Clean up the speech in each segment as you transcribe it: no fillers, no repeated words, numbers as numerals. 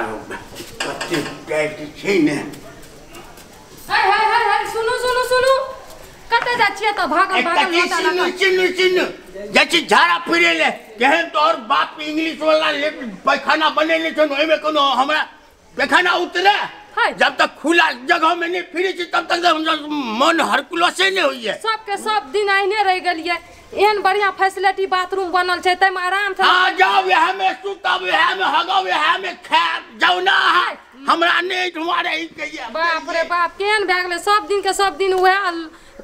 कते टाइट छै ने। हे हे हे हे, सुनू सुनू सुनू, कते जाइ छियै तऽ भागल भागल लोटा सुनू सुनू सुनू, जाइ छी झाड़ा फिरे ले। केहन तोहर बाप इंग्लिश वाला पैखाना बनेने छौ, ओहिमे कोनो हमरा पैखाना उतरे? जब तक खुला जगह में नहीं फिरे छी तब तक मन हरकुलसे नहीं होइए। सबके सब दिन आइने रह गेलियै। एहन बढ़िया फैसिलिटी बाथरूम बनल छै तैमे आराम से हां जाओ, वहां में सुतब, वहां में हगब, वहां में खायब। जाओ ना, हमरा नहीं तुम्हारे ही कहिए। बाप रे बाप, केहन भए गेलै सब दिन के सब दिन वएह,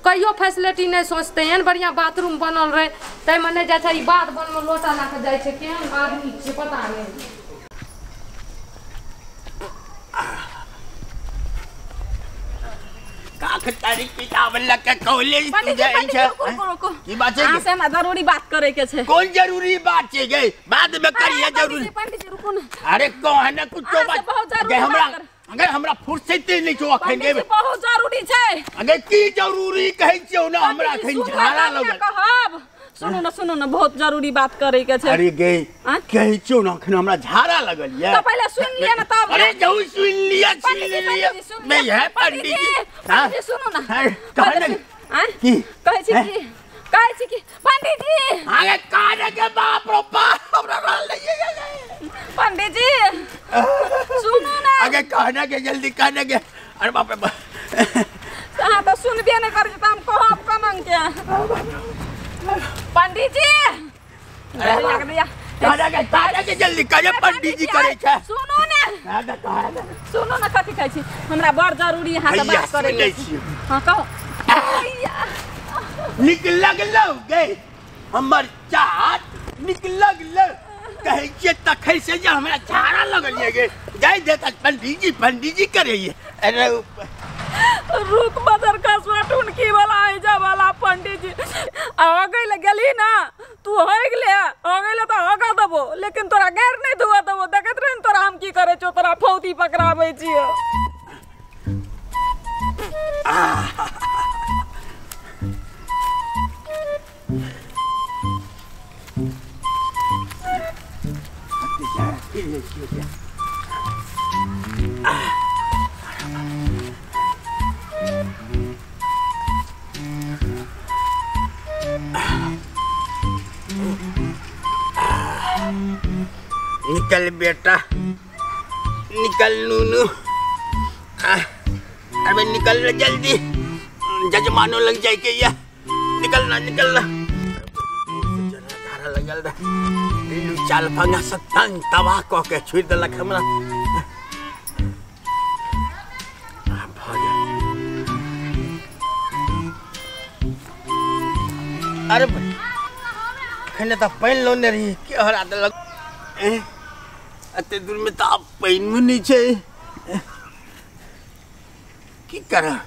कहियो फैसिलिटी नहीं सोचते। एहन बढ़िया बाथरूम बनल रहे तैमे नहीं जाइ छै, ई बाध बन में लोटा लए के जाइ छै। केहन आदमी छै पता नहीं। तारी किताब लके कॉलेज तू जाइ छै? की बात छै? अहाँ से हमरा जरूरी बात करे के छै। कोन जरूरी बात छै गे? बाद में करिए जरूरी। पंडित जी रुकू ना। अरे कह ना कुछ बात बहुत गे हमरा, अगर हमरा फुर्सत नहीं छौ अखन गे। बहुत जरूरी छै। अगर की जरूरी कहै छियौ ना, हमरा अखन झाड़ा लगल। कहब सुनू ना, सुनू ना, बहुत जरूरी बात करे के छै। अरे गे कहै छियौ ना, अखन हमरा झाड़ा लगल ये। तो पहले सुन लिया ना तब। अरे जाऊ सुन लिया, सुन लिया मैं है पंडित जी। हां सुनू ना, कह ना की कहै छी, की कहै छी की पंडित जी? अरे काने के बाप रो बाप, हमरा रहल नहीं। पंडित जी सुनू ना। अरे कहना के जल्दी कहना के। अरे बाप रे बाप, अहाँ तो सुनबे नहीं करै छी त हम कहब कमंग के। पंडित जी अरे के जल्दी करे पंडित जी करे छै। सुनू ने, सुनू ने, कथी कहै छी? हमरा बड़ जरूरी अहाँ से बात करे के छै। हां कहू। निक लगलौ गे हमर चाट, निक लगलौ। कहै छियै तखै से जे हमरा झाड़ा लगल ये गे। जाय दे त पंडित जी पंडित जी करैये। अरे रुक बदर का टुनकी वाला आइजा वाला पंडित जी आ गइल गेली ना तू हो गेले, हो गेले त हगा देबो, लेकिन तोरा गैर नहीं धुआ देबो। देखत रही तोरा हम की करे छौ, तोरा फौती पकड़ाबै छियो। निकल बेटा, निकल नूनू। अबे निकल रे जल्दी, जजमानो लग जाए के या। निकलना निकलना, जरा लगल रे। चाल फंगा से तंग तबाह कह के छोड़ देलक हमरा। अरे खने त पानि लौने रही, के हरा देलक? एते दूर में त आब पानिओ नहीं छै, की करब?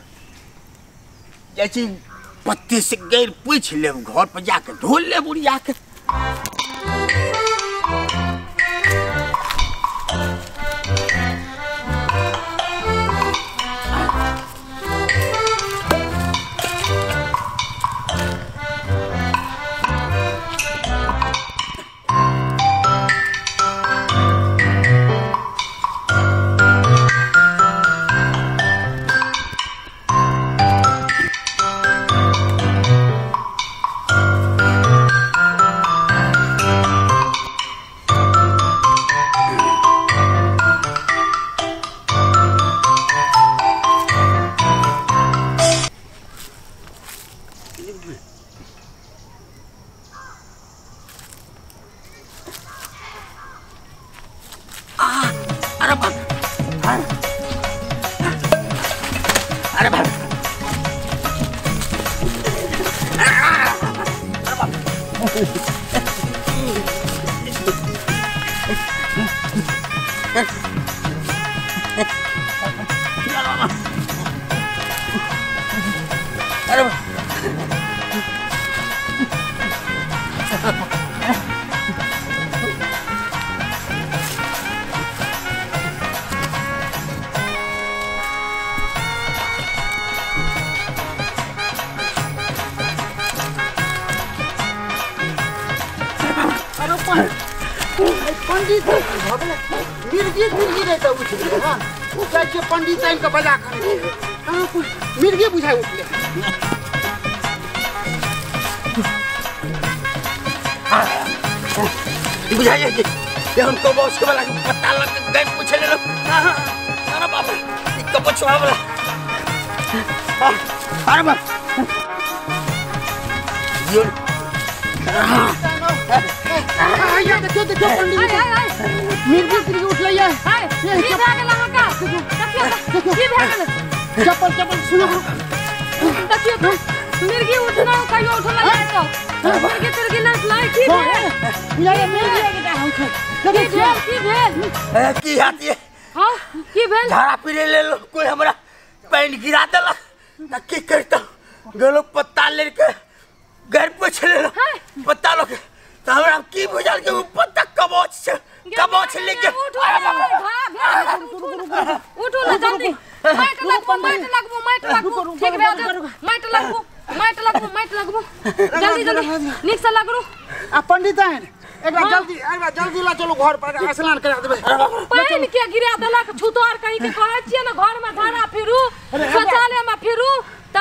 जाइ छी पत्ते से गैर पूछि लेब, घर पर जाके धो लेब उड़िया के। अरे बाप, अरे बाप, अरे बाप। अरे पंडित। मिर्गी मिर्गी नहीं तो उठ गेलै। हां जाइ छियै पंडित आनि के बजा के आनै छियै। कहाँ कुछ मिर्गी बुझाइ उठलै। बुझाइए कि ये हम कबोच वाला के पता लग गए पूछे ले। अरे बाप रे ई कबोच वाला। अरे बाप यो आया देखियो देखियो पंडित जी मिर्गी तिर्गी उठलै ये। की भए गेल अहाँके? देखियो की भए गेल? चप्पल चप्पल सुनो देखियो तो मिर्गी उठना कहियो उठला नहि तो मिर्गी तिर्गी नहि उठलै। की भेल? बुझाइए मिर्गी एकटा होइ छै। की भेल? की भेल? ए की हाथ ये? हां की भेल? झाड़ा पीले ले लो कोई हमरा पानि गिरा देलक त की करता गेलो पत्ता लेके घर पोछ लेलो पत्ता लोके त हमरा की बुझल के उ पत्ता कबोच छै कबोच लेके। उठो ना जल्दी माटि लगबू माटि लगबू माटि लगबू ठीक भए जायत। माटि लगबू माटि लगबू माटि लगबू जल्दी जल्दी नीक से लगरू। आ पंडित आइन एकरा जल्दी एकरा जल्दी ला चलू घर पर स्नान करा देबै। पानि के गिरा देलक छुतोर कहीं के कहै छियै ने घर में धारा फिरू शौचालय में फिरू त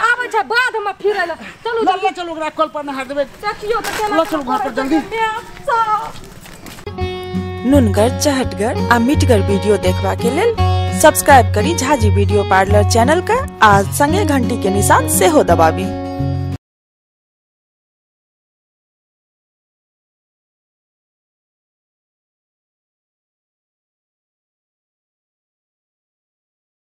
आबै छै बाध में फिरै ल। चलू जल्दी चलू ओकरा कल पर नहा देबै। देखियो त केना ल चलू घर पर जल्दी। नुनगर चहटगर आ मिठगर वीडियो देखबा के लेल सब्सक्राइब करी झाजी वीडियो पार्लर चैनल का आ संगे घंटी के निशान सेहो दबाबी।